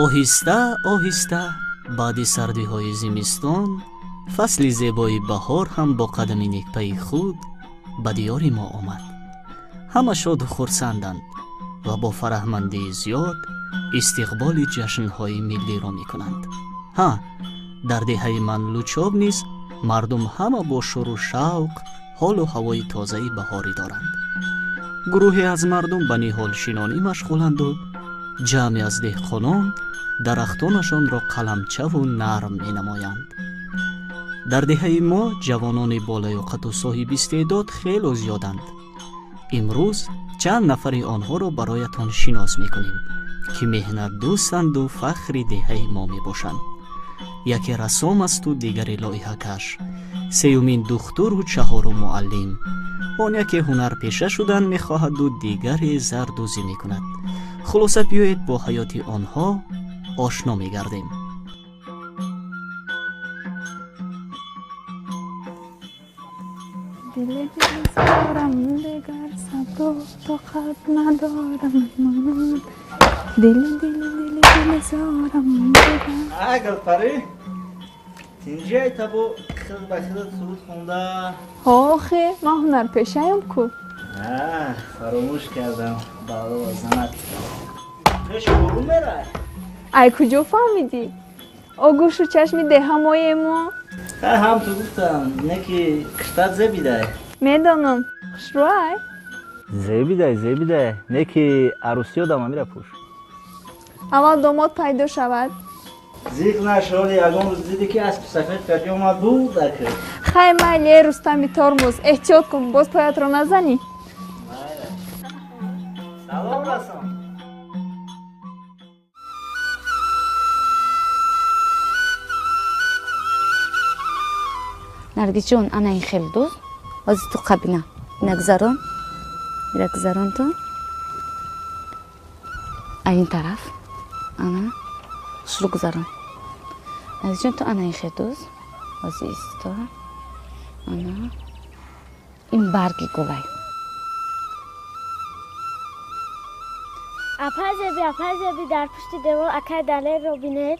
Оҳиста оҳиста баъди сардиҳои зимистон фасли зебои баҳор ҳам бо қадами некпайи худ ба диёри мо омад. Ҳама шоду хурсанданд ва бо фараҳмандии зиёд истиқболи ҷашнҳои миллиро мекунанд. Ҳа, дар деҳаи ман Лучоб низ мардум ҳама бо шуру шавқ ҳолу ҳавои тозаи баҳорӣ доранд. Гурӯҳе аз мардум ба ниҳолшинонӣ машғуланду ҷамъе аз деҳқонон дарахтонашонро қаламчаву нарм менамоянд. Дар деҳаи мо ҷавонони болаёқату соҳибистеъдод хело зиёданд. Имрӯз чанд нафари онҳоро бароятон шинос мекунем, ки меҳнатдӯстанду фахри деҳаи мо мебошанд. Яке рассом асту дигаре лоиҳакаш, сеюмин духтуру чаҳорум муаллим. Он яке ҳунарпеша шудан мехоҳаду дигаре зардӯзӣ мекунад. Хулоса, биёед бо ҳаёти онҳо ошно мегардем. Дили дилзорам, дигар сабру тоқат надорам. Дили дили дили дилзорам, дигар. Ай Гулпарӣ, тинҷай табу хил ба хилат суруд хонда. Охе, ман ҳунарпешаям ку. Фаромӯш кардам, бало занат. Пеш борун мерай? Ай куҷо фаҳмидӣ? О гӯшу чашми деҳамое мо. Ҳам ту гуфтам, не ки киштат зебидай. Медонам, хушрӯай? Зебидай, зебидай, не ки арӯсиё дам амира пӯш. Аввал домод пайдо шавад. Зиқ нашоли, ягон рӯз дидӣ ки аспи сафед кардӣ омад буд акр. Хай майли, э Рустами тормоз, эҳтиёт кун, боз поятро назанӣ. Салом расон. Наргисҷон, ана ин хел дӯз. Ҳозир ту қабина. Ина гузарон. Ира гузарон ту. А ин тараф. Ана. Шурӯъ гузарон. Наргисҷон, ту ана ин хел дӯз. Ҳозир исто. Ана. Ин барги гулай. Апай Зеби, апай Зеби, дар пушти девор акай Далерро бинед.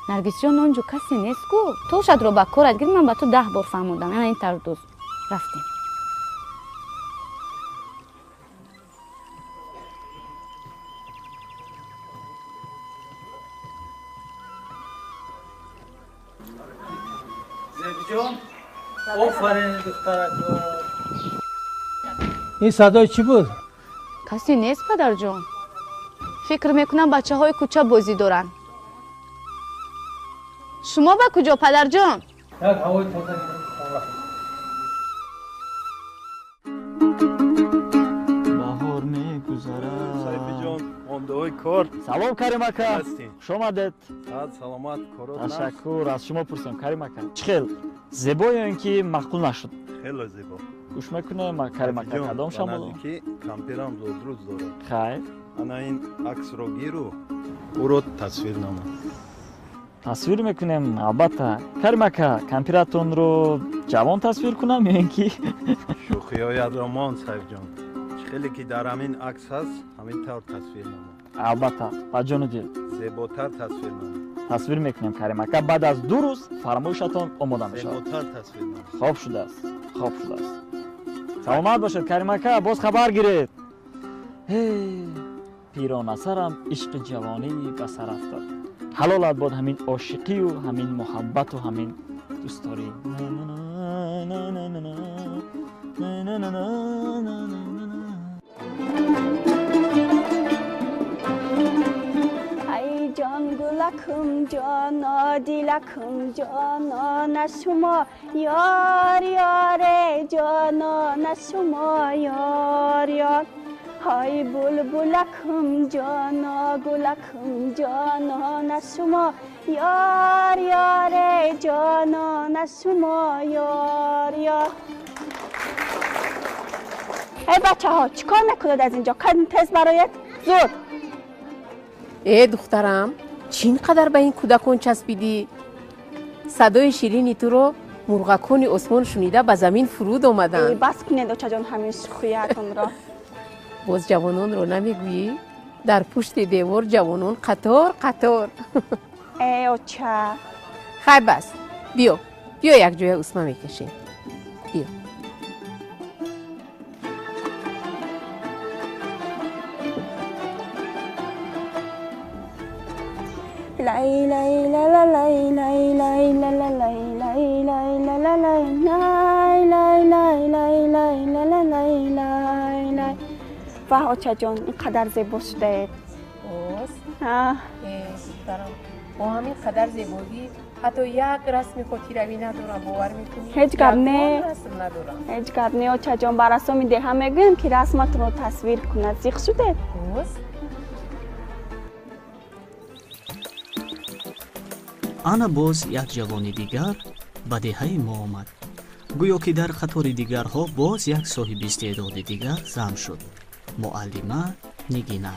Наргисҷон, он ҷо касе нест ку. Ту шадро ба корат гир, ман ба ту 10 бор фаҳмондам. Ана ин тавр дӯз. Рафтем. Зебиҷон, офарин духтарако. Ин садои чӣ буд? Касе нест, падарҷон. Фикр мекунам бачаҳои кӯча бозӣ доранд. Шумо ба куҷо, падарҷон? Як ҳавои тоза гирем, хона. Баҳор мегузарад. Сайфиҷон, омдаҳои кор. Салом, Карим ака. Хуш омадед. Саат саломат, корот. Ташаккур, аз шумо пурсем, Карим ака. Чӣ хел? Зебо ё ин ки маъқул нашуд? Хеле зебо. Гӯш мекунем, Карим ака, кадом шамол? Ки камперам зодрӯз дорад. Хайр. Ана ин аксро гиру, ӯро тасвир намо. Тасвир мекунем, албатта. Карим ака, кампиратонро ҷавон тасвир кунам ё ин ки? Шӯхиҳоятро мон, Сайфҷон. Чӣ хеле ки дар ҳамин акс ҳаст, ҳамин тавр тасвир намо. Албатта, ба ҷону дил. Зеботар тасвир намо. Тасвир мекунем, Карим ака. Баъд аз 2 рӯз фармоишатон омода мешавад. Зеботар тасвир намо. Хоб шудааст, хоб шудааст. Саломат бошед, Карим ака, боз хабар гиред. Пиронасарам ишқи ҷавонӣ ба сар афтод. Ҳалолат бод ҳамин ошиқию ҳамин муҳаббату ҳамин дӯстдорӣ. Ай ҷон гулакум, ҷоно дилакум, ҷонона шумо ёр ёре, ҷонона шумо ёр ёр. Ҳай булбулакум, ҷоно гулакум, ҷонона шумо ёр ёре, ҷонона шумо ёр ёр. Эй бачаҳо, чӣ кор мекунед аз инҷо? Кадом тез бароед? Зуд! Э духтарам, чӣ ин қадар ба ин кӯдакон часпидӣ? Садои ширини туро мурғакони осмон шунида ба замин фуруд омаданд. Бас кунед, очаҷон, ҳамин шӯхиятонро. Боз ҷавононро намегӯӣ? Дар пушти девор ҷавонон қатор қатор. Э оча. Хай бас, биё, биё якҷоя усма мекашем. Биё. Лай лай ла ла лай лай лай ла ла лай лай лай ла ла лай лай лай лай лай лай ла ла лай лай лай. Ваҳ, очаҷон, ин қадар зебо шудаед. Боз? Э, духтарам, бо ҳамин қадар зебогӣ ҳатто як расми хотиравӣ надорам, бовар мекунӣ? Ҳеҷ гап не. Расм надорам. Ҳеҷ гап не, очаҷон, ба рассоми деҳа мегӯем, ки расматонро тасвир кунад. Зиқ шудед? Боз? Ана боз як ҷавони дигар ба деҳаи мо омад. Гӯё ки дар қатори дигарҳо боз як соҳиби истеъдоди дигар зам шуд. Муаллима Нигина.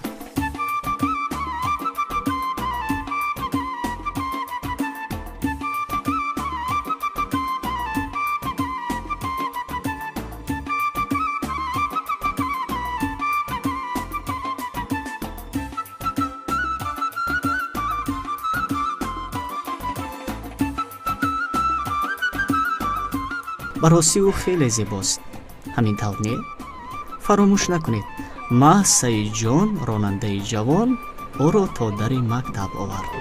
Ба ростӣ ӯ хеле зебост. Ҳамин тавр не? Фаромӯш накунед, маҳз Саидҷон, ронандаи ҷавон, ӯро то дари мактаб овард.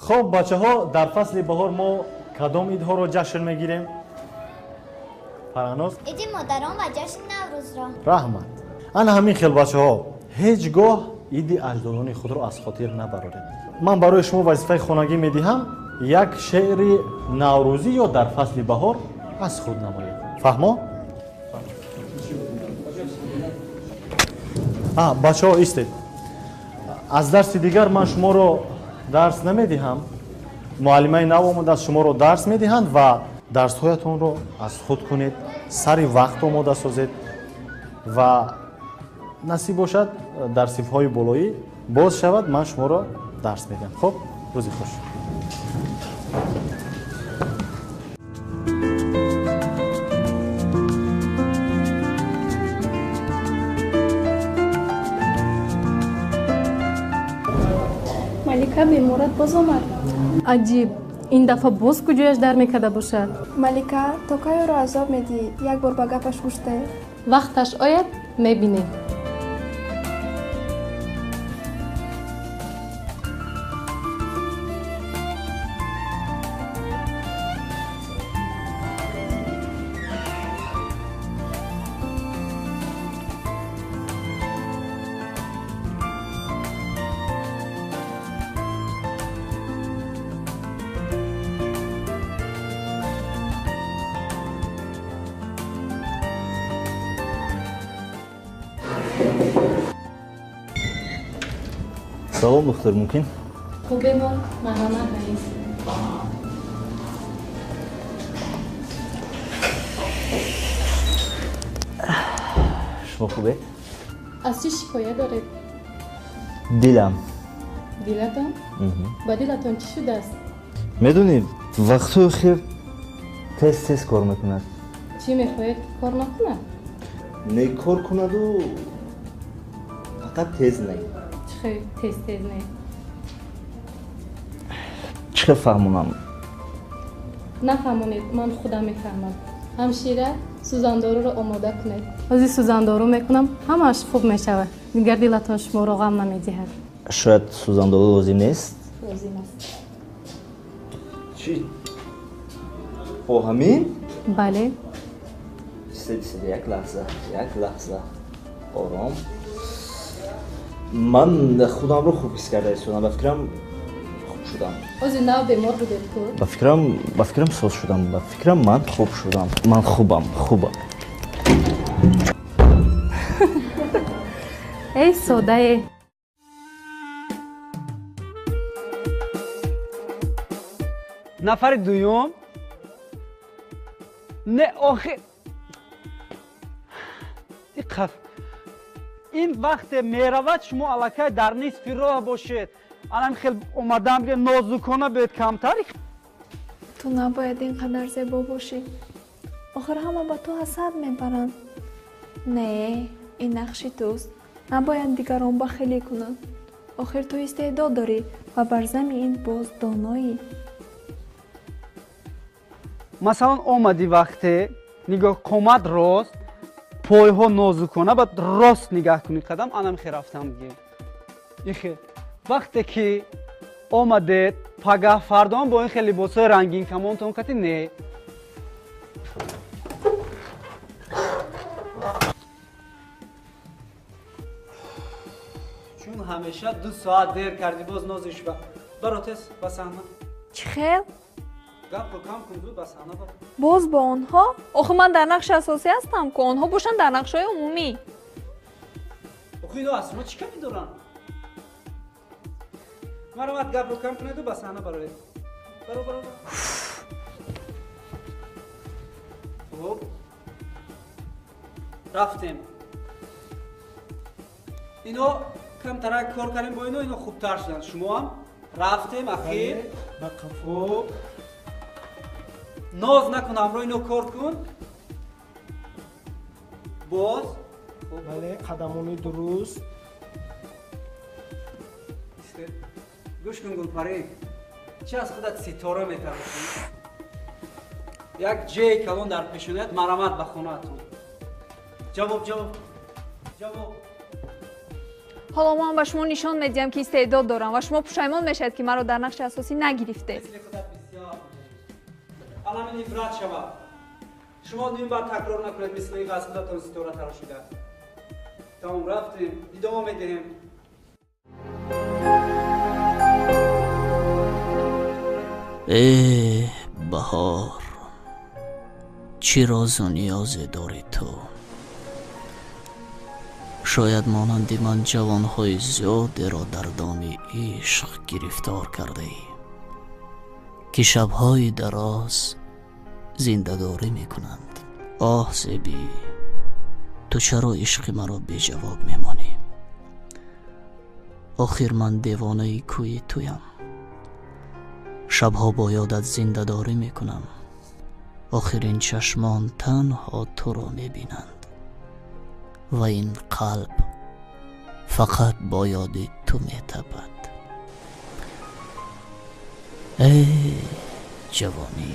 Хоб, бачаҳо, дар фасли баҳор мо кадом идҳоро ҷашн мегирем? Фарҳноз? Иди модарон ва ҷашни Наврӯзро. Раҳмат. Ана ҳамин хел, бачаҳо, ҳеҷ гоҳ иди аҷдодони худро аз хотир набароред. Ман барои шумо вазифаи хонагӣ медиҳам, як шеъри наврӯзӣ ё дар фасли баҳор аз худ намоед. Фаҳмо? Бачаҳо, истед. Аз дарси дигар ман шуморо дарс намедиҳам. Муаллимаи нав омадааст, шуморо дарс медиҳанд ва дарсҳоятонро аз худ кунед, сари вақт омода созед ва насиб бошад, дар синфҳои болоӣ боз шавад, ман шуморо дарс медиҳам. Хуб, рӯзи хуш. Малика беморат боз омад. Аҷиб, ин дафъа боз куҷояш дар мекарда бошад? Малика, то кай ӯро азоб медиҳӣ? Як бор ба гапаш гӯш деҳ. Вақташ ояд, мебинем. Салом, духтур, мумкин? Хуб, бемор, марҳамат, раис. Шумо хубед? Аз чӣ шикоят доред? Дилам. Дилатон? Ба дилатон чӣ шудааст? Медонӣ, вақтҳои охир тез тез кор мекунад. Чӣ мехоҳед, ки кор накунад? Не, кор кунаду фақат тез не. Чӣ хел тез тез не? Чӣ хел фаҳмонам? Нафаҳмонед, ман худам мефаҳмам. Ҳамшира, сӯзандоруро омода кунед. Ҳозир сӯзандору мекунам, ҳамааш хуб мешавад. Дигар дилатон шуморо ғам намедиҳад. Шояд сӯзандору лозим нест? Лозим аст. Чӣ? Бо ҳамин? Бале. Сиди, сиди, як лаҳза, як лаҳза. Ором. Ман худамро хуб ҳис карда истодам. Ба фикрам хуб шудам. Ҳозир нав бемор будед ку? Ба фикрам соз шудам. Ба фикрам ман хуб шудам. Ман хубам, хубам. Эй содае! Нафари дуюм? Не, охир. Диққат. Ин вақте меравад, шумо аллакай дар нисфи роҳ бошед. Анам хел омадам, нозукона биёед камтар. Ту набояд ин қадар зебо бошӣ. Охир ҳама ба ту ҳасад мебаранд. Не, ин нақши туст. Набояд дигарон бахилӣ кунанд. Охир ту истеъдод дорӣ ва бар зами ин боз доноӣ. Масалан, омадӣ вақте, нигоҳ, қомат рост, пойҳо нозукона, баъд рост нигаҳ кунӣ қадам, анам хе рафтам диге. Ихе вақте ки омадед, пагаҳ фардоам бо ин хел либосҳои рангинкамонтон кати не. Чун ҳамеша 2 соат дер кардӣ, боз нозиш ба. Баро тез ба саҳна. Чӣ хел? Гапро кам кун, зуд ба саҳна бар. Боз бо онҳо? Охир ман дар нақши асосӣ ҳастам ку, онҳо бошанд дар нақшҳои умумӣ. Охир ино аз шумо чӣ камӣ доранд? Маромад, гапро кам кунеду ба саҳна бароед. Баро, баро, баро. Хуб. Рафтем. Ино камтарак кор кардем бо ино, ино хубтар шуданд. Шумо ҳам рафтем ахир. Хуб. Ноз накун, ҳамроҳ ино кор кун. Боз. Бале, қадамони дуруст. Гӯш кун, Гулпарӣ. Чӣ аз худат ситора метарошӣ? Як ҷей калон дар пешонаят, марамат ба хонаатон. Ҷавоб, ҷавоб, ҷавоб. Ҳоло ман ба шумо нишон медиҳам, ки истеъдод дорам ва шумо пушаймон мешавед, ки маро дар нақши асосӣ нагирифтед. Аламин ибрат шавад. Шумо ним баъд такрор накунед, мисли ин аз худатон ситора тарошида. Тамом, рафтем, идома медиҳем. Э баҳор, Чӣ розу ниёзе дорӣ ту? Шояд монанди ман ҷавонҳои зиёдеро дар доми ишқ гирифтор кардаӣ, ки шабҳои дароз зиндадорӣ мекунанд. Оҳ, Зебӣ, ту чаро ишқи маро беҷавоб мемонӣ? Охир ман девонаи кӯи туям. Шабҳо бо ёдат зиндадорӣ мекунам. Охир ин чашмон танҳо туро мебинанд ва ин қалб фақат бо ёди ту метапад. Эй ҷавонӣ!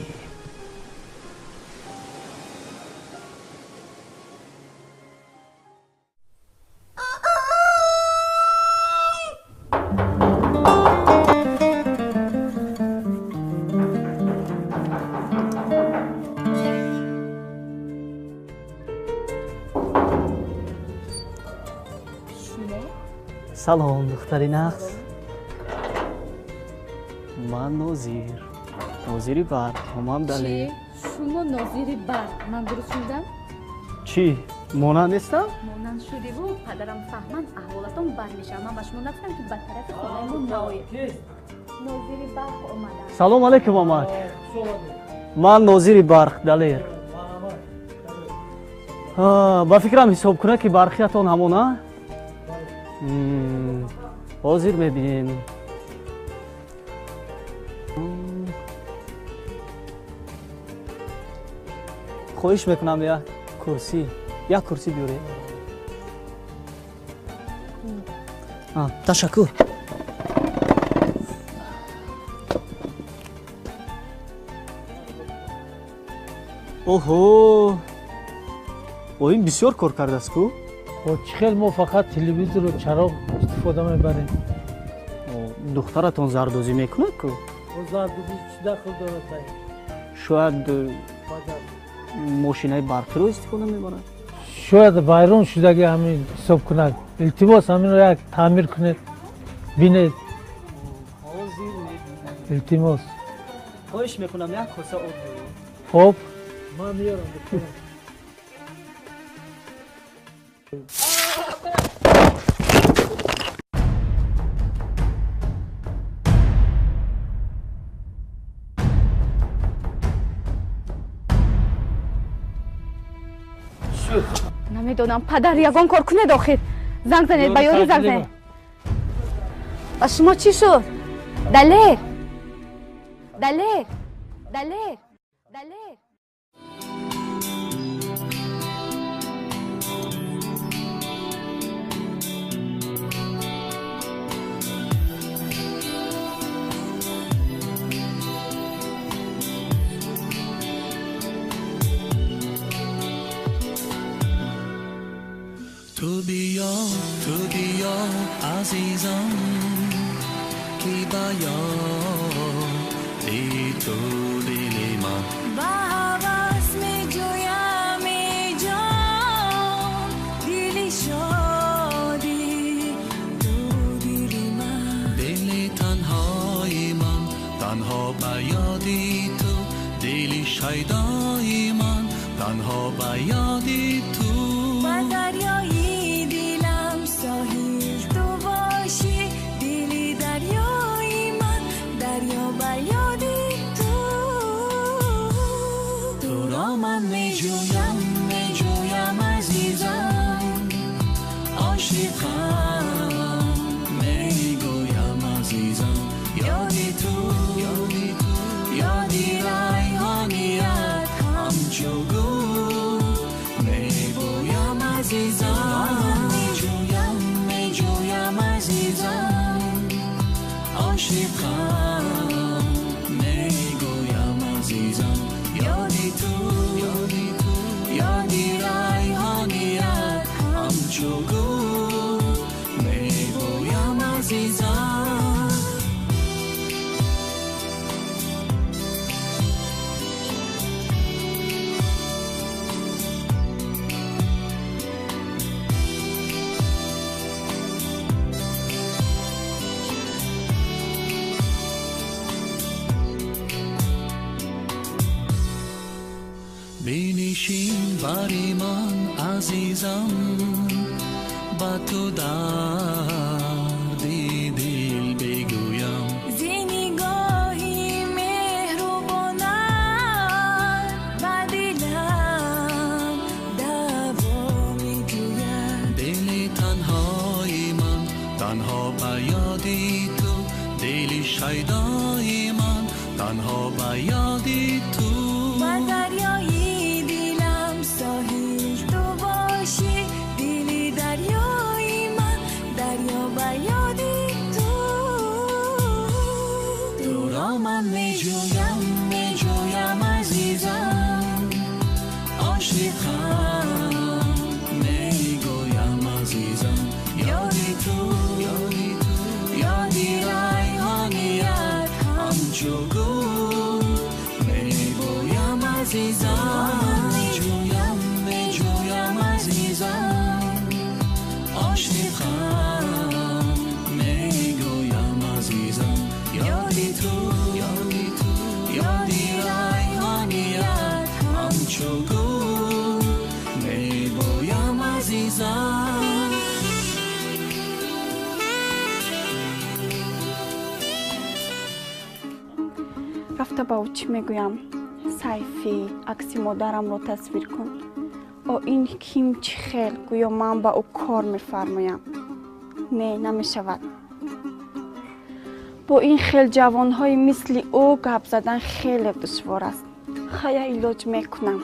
Салом, духтари нағз. Ман Нозир, нозири барқ. Ҳомам Далер. Шумо нозири барқ? Ман дуруст шунидам? Чӣ, монанд нестам? Монанд шудиву падарам фаҳманд, аҳволатон бад мешавад. Ман ба шумо нагуфтам, ки ба тарафи хонаи мо наоед. Нозири барқ омаданд. Салом алейкум, омад. Ман нозири барқ Далер. Ба фикрам, ҳисобкунаки барқиятон ҳамон, а? Ҳозир мебинем. Хоҳиш мекунам, як курсӣ, як курсӣ биёред. Ташаккур. Оҳо, о, ин бисёр кор кардааст ку? Чӣ хел, мо фақат телевизору чароғ истифода мебарем. Духтаратон зардӯзӣ мекунад ку? Зардӯзӣ чӣ дахл дорад? Шояд мошинаи барқиро истифода мебарад. Шояд вайрон шудаги ҳамин ҳисобкунак. Илтимос, ҳаминро як таъмир кунед, бинед, илтимос. Хоҳиш мекунам, як коса об биёред. Хоб, ман меёрам. Намедонам, падар, ягон кор кунед охир. Занг занед, ба ёрӣ занг занед. Ба шумо чӣ шуд? Далер, Далер, Далер, Далер! Ту биё, ту биё, азизам, ки ба ёди ту дили ман ба ҳавас меҷӯям, ҷон, дили шодӣ, ту дили ман. Дили танҳои ман танҳо ба ёди ту, дили шайдои ман танҳо ба ёди ту. Ба дарёи дилам соҳил ту бошӣ, дили дарёи ман дарё ба ёди ту. Туро ман меҷӯям, меҷӯям, азизам, ошиқам, мегӯям, азизам, ёди ту, ёди ту, ёди райҳоният ҳамчу гул мебӯям, азизам. Меҷӯям, меҷӯям, азизам, ошиқам, мегӯям, азизам, ёди ту, ёди ту, ёди райҳоният ҳамчу гул мебӯям, азизам. Дилбари ман, азизам, ба ту дарди дил бигӯям. Зи нигоҳи меҳрубонат ба дилам даво меҷӯяд. Дили танҳои ман танҳо ба ёди ту, дили шайдои ман танҳо ба ёди ту. Ба дарёи дилам соҳил ту бошӣ, дили дарёи ман дарё ба ёди ту. Туро ман меҷӯям, меҷӯям, азизам, ошиқам, мегӯям, азизам, ёди ту, ёди ту, ёди райҳоният ҳамчу гул мегӯям, азизам. Меҷӯям, меҷӯям, азизам, ошиқам, мегӯям, азизам, ёди ту, ёди ту, ёди райҳоният ҳамчу гул мегӯям, азизам. Рафта ба ӯ чӣ мегӯям? Сайфӣ, акси модарамро тасвир кун. О, ин ким чӣ хел, гӯё ман ба ӯ кор мефармоям. Не, намешавад. Бо ин хел ҷавонҳои мисли ӯ гап задан хеле душвор аст. Хая, илоҷ мекунам.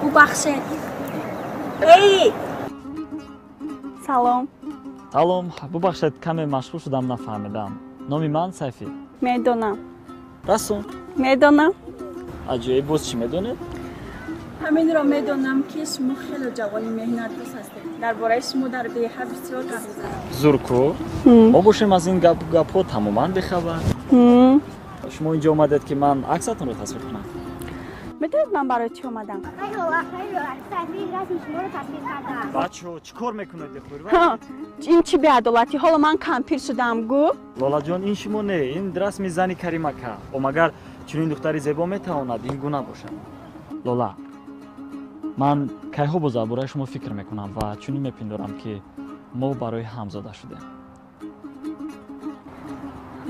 Бубахшед. Эй! Салом. Салом, бубахшед, каме машғул шудам, нафаҳмидам. Номи ман Сайфӣ. Медонам. Расул. Медонам. Аҷоиб, боз чӣ медонед? Ҳаминро медонам, ки шумо хеле ҷавони меҳнатдӯст ҳастед. Дар бораи шумо дар деҳа бисёр гап мезананд. Зурку, мо бошем аз ин гапҳо тамоман бехабар. Шумо инҷо омадед, ки ман аксатонро тасвир кунам? Медонед, ман барои чӣ омадам? Бачаҳо, чӣ кор мекунед? Ин чӣ беадолатӣ? Ҳоло ман кампир шудам, гӯ. Лолаҷон, ин шумо не, ин расми зани Каримака. О, магар чунин духтари зебо метавонад ин гуна бошад? Лола, ман кайҳо боз дар бораи шумо фикр мекунам ва чунин мепиндорам, ки мо барои ҳамзода шудем.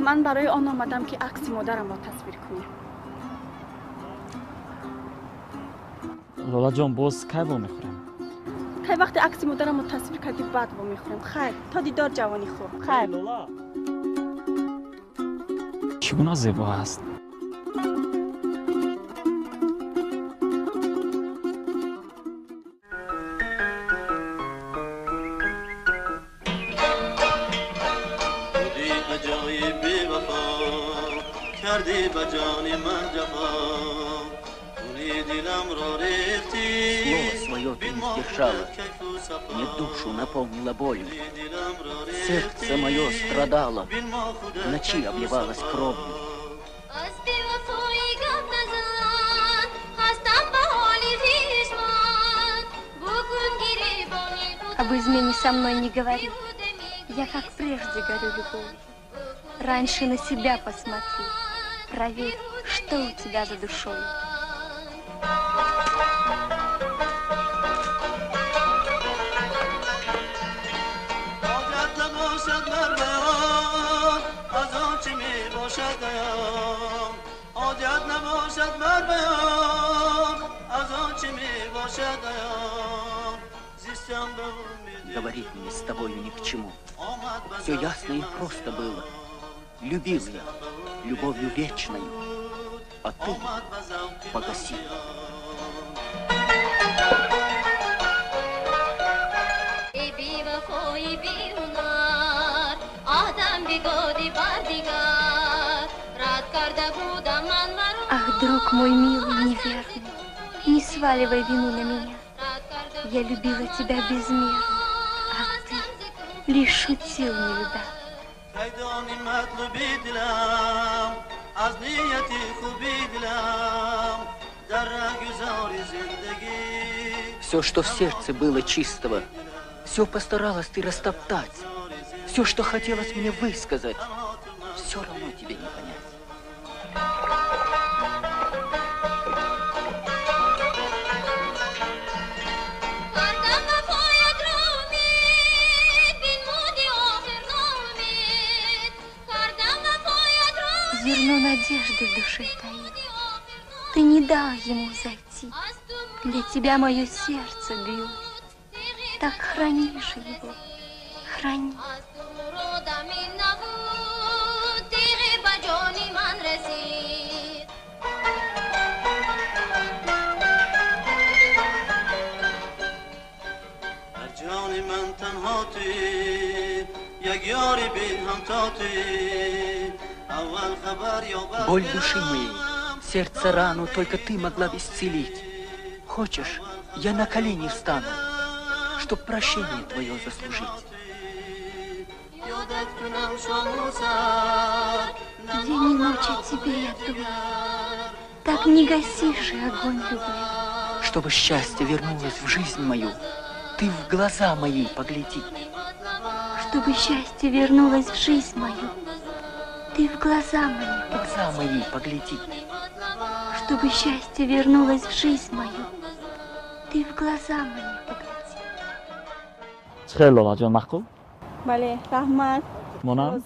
Ман барои он омадам, ки акси модарамро тасвир кунем. Лолаҷон, боз кай вомехӯрем? Кай вақте акси модарамро тасвир кардӣ, баъд вомехӯрем. Хайр, то дидор, ҷавони хуб. Хайр. Лола, чӣ гуна зебо аст! Будӣ аҷоиб бевафо, кардӣ ба ҷони ман ҷафо, хуни диламро рехтӣ. Слово свое ты не сдержала, мне душу наполнила болью. Сердце мое страдало, в ночи обливалось кровью. Аз бевафоӣ гап назан, ҳастам ба ҳоли хишман. Букун гиребони худам. Об измене со мной не говори. Я как прежде горю любовью. Раньше на себя посмотри. Проверь, что у тебя за душой. Ҳоҷат набошад бар баён аз он чӣ мебошад аён, ҳоҷат набошад бар баён аз он чӣ мебошад аён, зистам ба умеди Говорить мне с тобою ни к чему. омад ба Все ясно и просто было. Любил я любовью вечною, а ты омад ба завқи ман погасил. Эй бевафои беҳунар, аҳдам бидодӣ бар дигар, рад карда будам ман маро. Ах, друг мой милый, неверный, не сваливай вину на меня. Я любила тебя безмерно, а ты лишь шутил, не любя. Все, что в сердце было чистого, все постаралась ты растоптать. Все, что хотелось мне высказать, все равно тебе не понять. Зерно надежды в душе таит. Ты не дал ему зайти. Для тебя мое сердце билось. Так храни же его, храни. Боль души моей, сердце рану только ты могла исцелить. Хочешь, я на колени встану, чтоб прощение твое заслужить. День и ночь о тебе я думаю, так не гаси же огонь любви. Чтобы счастье вернулось в жизнь мою, ты в глаза мои погляди. Чтобы счастье вернулось в жизнь мою, ты в глаза мои погляди. Глаза мои погляди. Чтобы счастье вернулось в жизнь мою, ты в глаза мои погляди. Чӣ Лолаҷон, маъқул? Бале, раҳмат. Монам?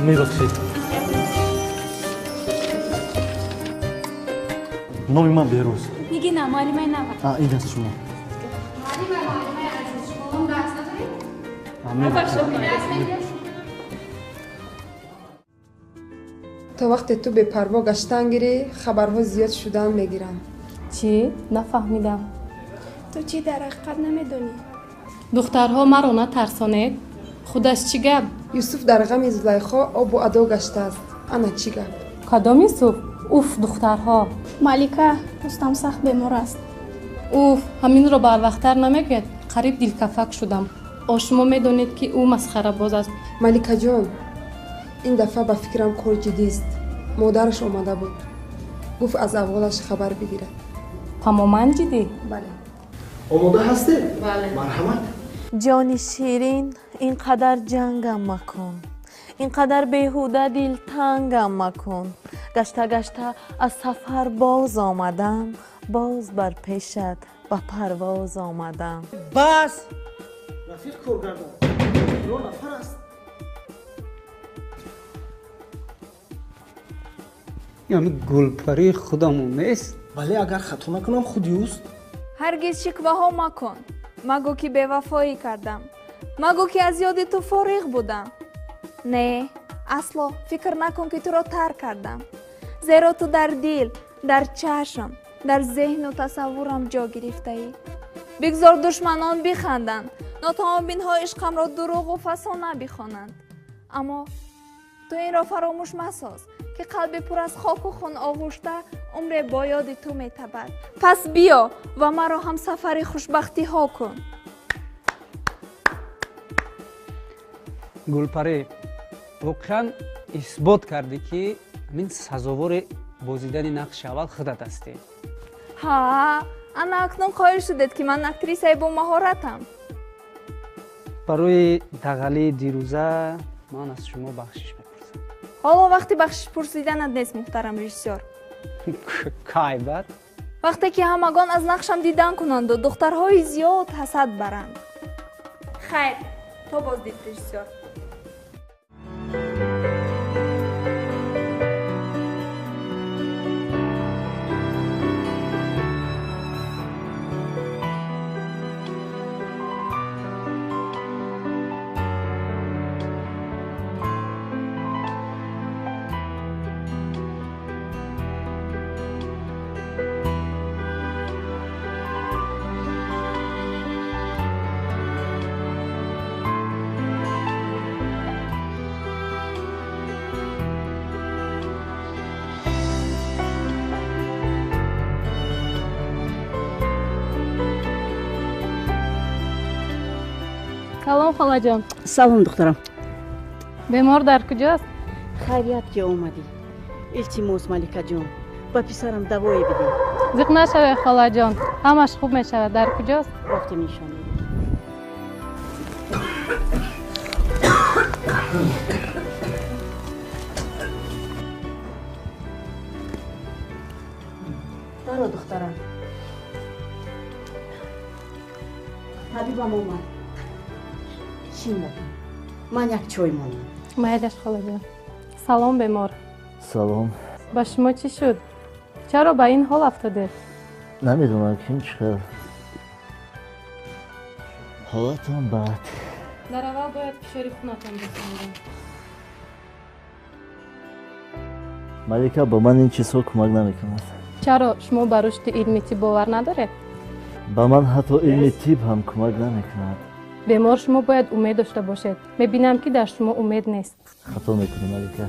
Мебахшед. Номи ман Беҳрӯз. Нигина, муаллимаи нава. Ин аст шумо. Муаллима, муаллимаи азиз, шумо дарс надоред? То вақте ту бепарво гаштан гирӣ, хабарҳо зиёд шудан мегиранд. Чӣ? Нафаҳмидам. Ту чӣ дар ҳақиқат намедонӣ? Духтарҳо маро натарсонед. Худаш чӣ гап? Юсуф дар ғами Зулайхо обу адо гаштааст. Ана чӣ гап? Кадом Юсуф? Уф, духтарҳо. Малика, Рустам сахт бемор аст. Уф, ҳаминро барвақттар намегӯяд. Қариб дилкафак шудам. О, шумо медонед, ки ӯ масхарабоз аст. Маликаҷон, ин дафъа ба фикрам кор ҷиддист. Модараш омада буд. Гуфт аз аҳволаш хабар бигирад. Тамоман ҷиддӣ? Бале. Омода ҳастед? Бале. Марҳамат. Ҷони ширин, ин қадар ҷангам макун, ин қадар беҳуда дилтангам макун. Гашта-гашта аз сафар боз омадам, боз бар пешат ба парвоз омадам. Бас! Рафиқ коргардон, ё нафар аст. Ҳамин гулпарии худамон нест? Бале, агар хато накунам, худи ӯст. Ҳаргиз шикваҳо макун. Магӯ ки бевафоӣ кардам. Магӯ ки аз ёди ту фориғ будам. Не, асло фикр накун ки туро тарк кардам. Зеро ту дар дил, дар чашм, дар зеҳну тасаввурам ҷо гирифтаӣ. Бигзор душманон биханданд, нотавонбинҳо ишқамро дурӯғу фасона бихонанд. Аммо ту инро фаромӯш масоз, ки қалби пур аз хоку хун оғушта умре бо ёди ту метабад. Пас биё ва маро ҳамсафари хушбахтиҳо кун. Гулпарӣ, воқеан исбот кардӣ, ки ҳамин сазовори бозидани нақши аввал худат ҳастӣ. Ҳа, ана акнун қоил шудед, ки ман актрисаи бомаҳоратам. Барои дағалии дирӯза ман аз шумо бахшиш мепурсам. Ҳоло вақти бахшиш пурсиданат нест, муҳтарам режиссёр. Кай бад? Вақте ки ҳамагон аз нақшам дидан кунанду духтарҳои зиёд ҳасад баранд. Хайр, то боздид, режиссёр. Салом холаҷон. Салом духтарам. Бемор дар куҷост? Хайрият ки омадӣ. Илтимос, Маликаҷон, ба писарам давое бидеҳ. Зиқ нашавед, холаҷон, ҳамаш хуб мешавад. Дар куҷост? Рафтем, нишон медиҳем. Даро, духтарам. Табибам омад. Шинда, ман як чой монам. Майлаш, холаҷон. Салом, бемор. Салом. Ба шумо чӣ шуд? Чаро ба ин ҳол афтодед? Намедонам, ким чӣ хел. Ҳолатам бад. Дар аввал бояд фишори хунатон бисанҷам. Малика, ба ман ин чизҳо кӯмак намекунад. Чаро, шумо ба рушди илми тиб бовар надоред? Ба ман ҳатто илми тиб ҳам кӯмак намекунад. Бемор, шумо бояд умед дошта бошед. Мебинам, ки дар шумо умед нест. Хато мекунӣ, Малика.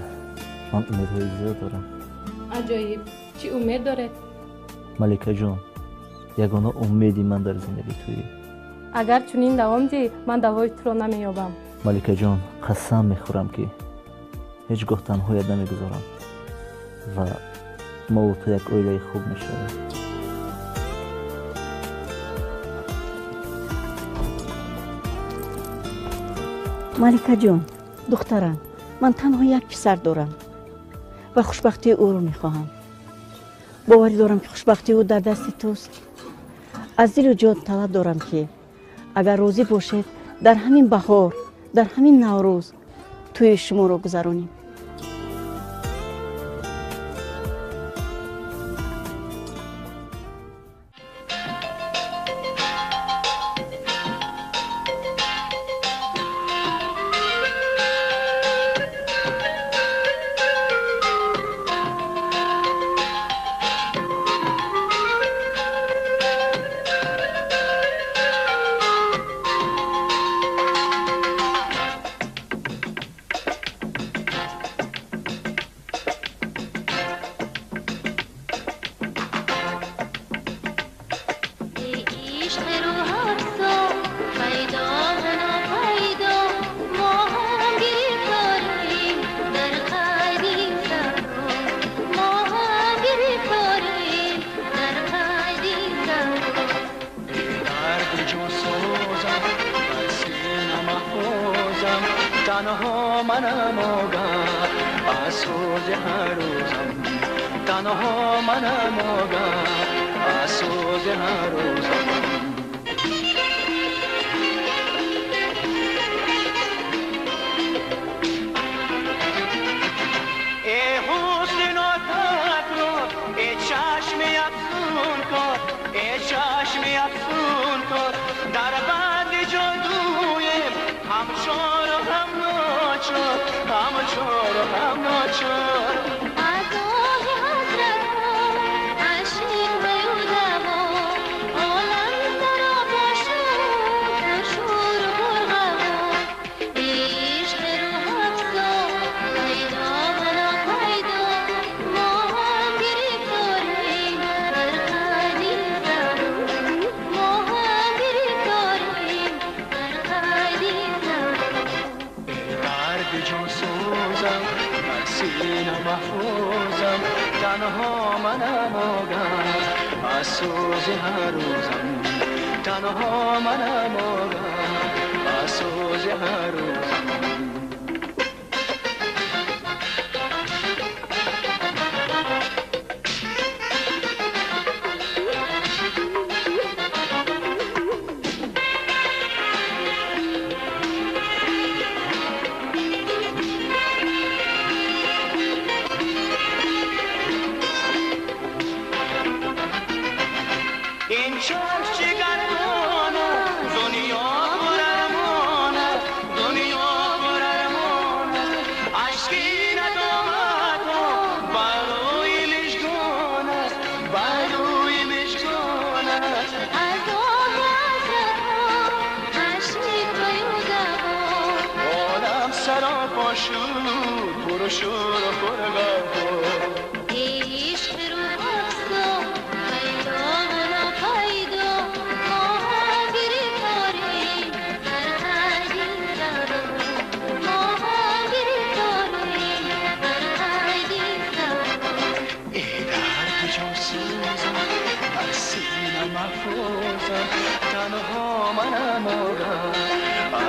Ман умедҳои зиёд дорам. Аҷоиб, чӣ умед доред? Маликаҷон, ягона умеди ман дар зиндагӣ туӣ. Агар чунин давом диҳӣ, ман давои туро намеёбам. Маликаҷон, қасам мехӯрам, ки ҳеҷ гоҳ танҳоят намегузорам ва мову ту як оилаи хуб мешавем. Маликаҷон, духтарам, ман танҳо як писар дорам ва хушбахтии ӯро мехоҳам. Боварӣ дорам, ки хушбахтии ӯ дар дасти туст. Аз дилу ҷон талаб дорам, ки агар розӣ бошед, дар ҳамин баҳор, дар ҳамин Наврӯз тӯи шуморо гузаронем.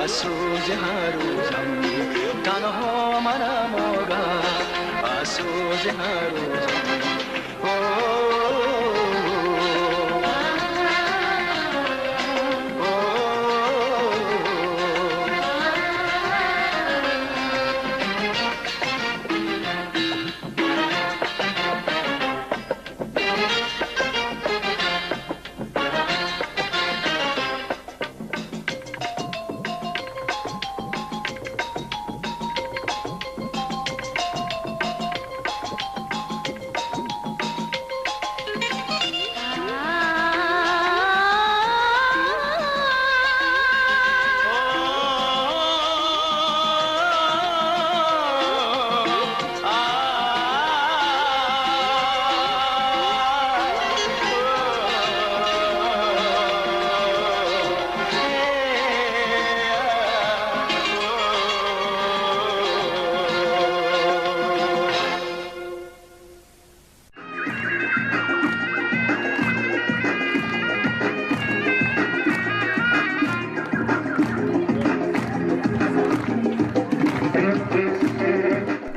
аз сӯзи ҳар рӯзам танҳо манам огаҳ аз сӯзи ҳар рӯзам.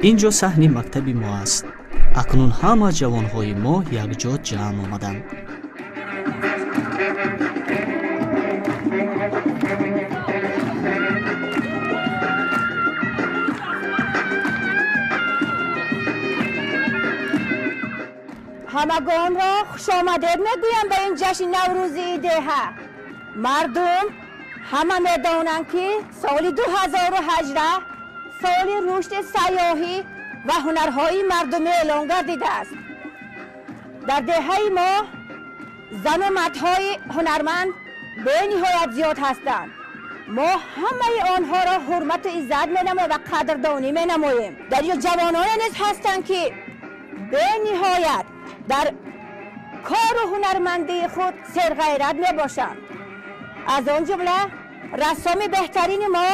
Ин ҷо саҳни мактаби мо аст. Акнун ҳама ҷавонҳои мо якҷо ҷамъ омаданд. Ҳамагонро хушомадед мегӯям ба ин ҷашни наврӯзии деҳа. Мардум ҳама медонанд, ки соли 2018 соли рушди сайёҳӣ ва ҳунарҳои мардумӣ эълон гардидааст. Дар деҳаи мо зану мардҳои ҳунарманд бениҳоят зиёд ҳастанд. Мо ҳамаи онҳоро ҳурмату иззат менамоем ва қадрдонӣ менамоем. Дар инҷо ҷавононе низ ҳастанд, ки бениҳоят дар кору ҳунармандии худ серғайрат мебошанд. Аз он ҷумла рассоми беҳтарини мо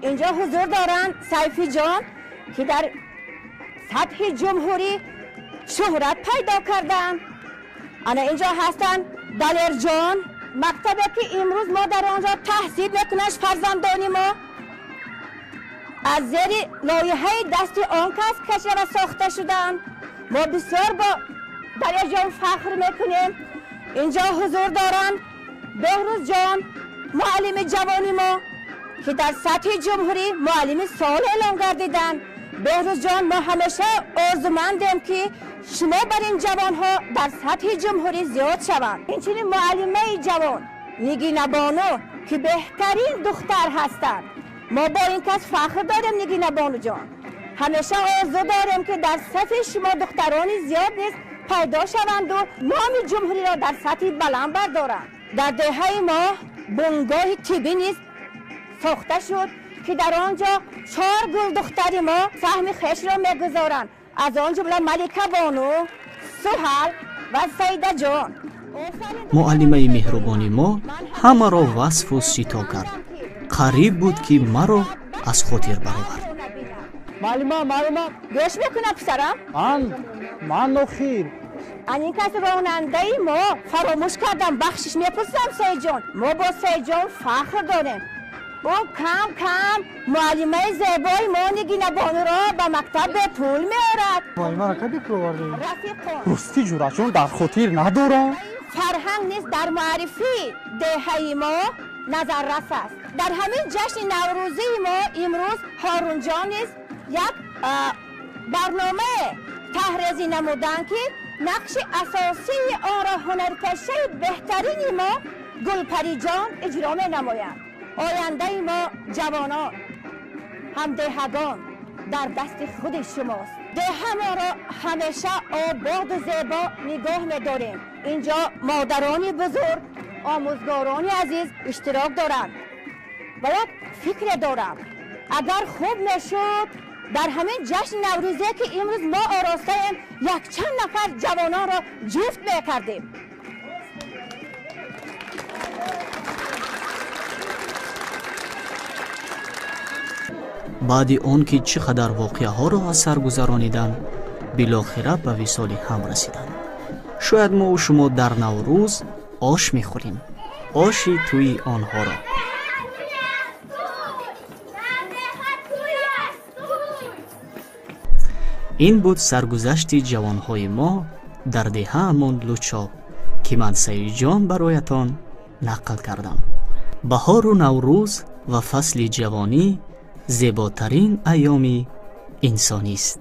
инҷо ҳузур доранд, Сайфиҷон, ки дар сатҳи ҷумҳурӣ шӯҳрат пайдо карданд. Ана инҷо ҳастанд Далерҷон, мактабе ки имрӯз мо дар онҷо таҳсил мекунанд фарзандони мо аз зери лоиҳаи дасти он кас кашида ва сохта шуданд. Мо бисёр бо Далерҷон фахр мекунем. Инҷо ҳузур доранд Беҳрӯзҷон, муаллими ҷавони мо, ки дар сатҳи ҷумҳурӣ муаллими сол эълон гардиданд. Беҳрӯзҷон, мо ҳамеша орзумандем, ки шумо бар ин ҷавонҳо дар сатҳи ҷумҳурӣ зиёд шаванд. Инчунин муаллимаи ҷавон Нигинабону, ки беҳтарин духтар ҳастанд. Мо бо ин кас фахр дорем, Нигинабонуҷон. Ҳамеша орзу дорем, ки дар сафи шумо духтарони зиёд низ пайдо шаванду номи ҷумҳуриро дар сатҳи баланд бардоранд. Дар деҳаи мо бунгоҳи тиббӣ низ сохта шуд, ки дар он ҷо 4 гулдухтари мо саҳми хешро мегузоранд. Аз он ҷумла Малика бону, Суҳал ва Саидаҷон. Муаллимаи меҳрубони мо ҳамаро васфу сито кард. Қариб буд, ки маро аз хотир баровард. Муаллима, муаллима. Гӯш мекунам, писарам. Ман охир. Ан ин кас ронандаи мо фаромӯш кардам, бахшиш мепурсам, Саидҷон. Мо бо Саидҷон фахр дорем. Ӯ кам кам муаллимаи зебои мо Нигинабонуро ба мактаб бепул меорад. Муаллимаро ка бепул овардем? Рафиқон. Ростӣ, ҷуръатҷон, дар хотир надорам. Фарҳанг низ дар муаррифии деҳаи мо назаррас аст. Дар ҳамин ҷашни наврӯзии мо имрӯз Ҳорунҷон низ як барномае таҳрезӣ намуданд, ки нақши асосии онро ҳунарпешаи беҳтарини мо Гулпариҷон иҷро менамояд. Ояндаи мо ҷавонон, ҳамдеҳагон дар дасти худи шумост. Деҳамонро ҳамеша ободу зебо нигоҳ медорем. Инҷо модарони бузург, омӯзгорони азиз иштирок доранд. Ва як фикре дорам, агар хуб мешуд дар ҳамин ҷашни наврӯзе, ки имрӯз мо оростаем, якчанд нафар ҷавононро ҷуфт мекардем. Баъди он ки чӣ қадар воқеаҳоро аз сар гузарониданд, билохира ба висоли ҳам расиданд. Шояд мову шумо дар Наврӯз ош мехӯрем, оши тӯи онҳоро. Ин буд саргузашти ҷавонҳои мо дар деҳаамон Лучоб, ки ман Саидҷон бароятон нақл кардам. Баҳору Наврӯз ва фасли ҷавонӣ зеботарин айёми инсонист.